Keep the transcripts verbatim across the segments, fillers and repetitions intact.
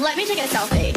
Let me take a selfie.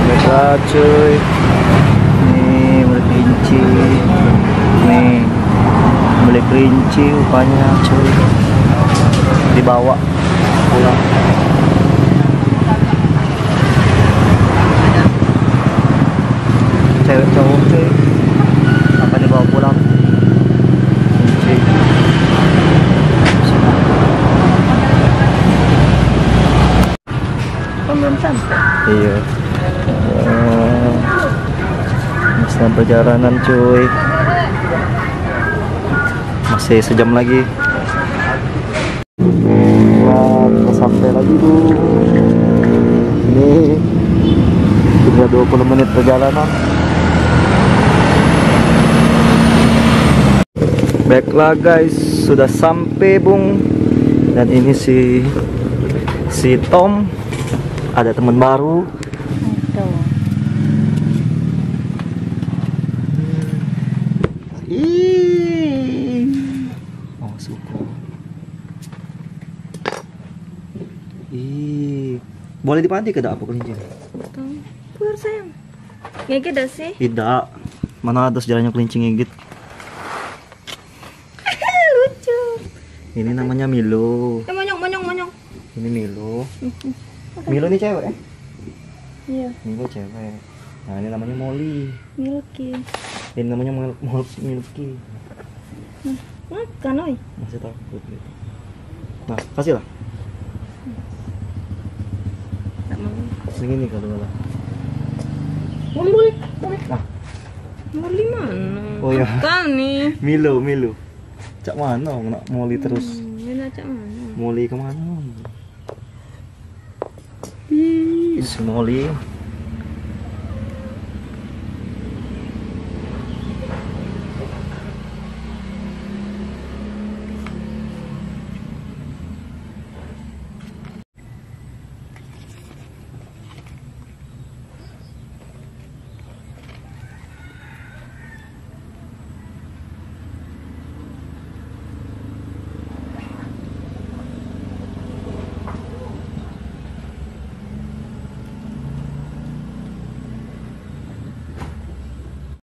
Biasa cuy. Nih, mulai kelinci. Nih, mulai kelinci rupanya cuy. Dibawa pulang. Cewek cowok cuy. Apa dibawa pulang? Kelinci. Kan belum sampai. Iya. Oh. Masih perjalanan cuy. Masih sejam lagi. Wah, kita sampai lagi tuh. Ini tinggal dua puluh menit perjalanan. Baiklah guys, sudah sampai bung. Dan ini si si Tom ada teman baru. Tuh. Ih. Oh, suka. Ih. Boleh dipandi ke dak apa kelinci? Tuh. Keluar sayang. Ngigit dah sih? Tidak. Mana ada sejarahnya kelinci ngigit? Lucu. Ini namanya Milo. Eh, monyong, monyong, monyong. Ini Milo. Milo ini cewek, eh? Iya. Milo cewek. Nah, ini namanya Molly. Milky. Ini namanya Mol- Mol- Milky. Nah, makan, oi. Masih takut gitu. Nah, kasih lah. Tak mau. Sini nih kalau lah. Molly, Molly, Molly. Nah. Molly mana? Oh, iya. Makan nih. Milo, Milo. Cak mana nak Molly terus? Hmm, ini cak mana? Molly kemana? Ih, si Molly.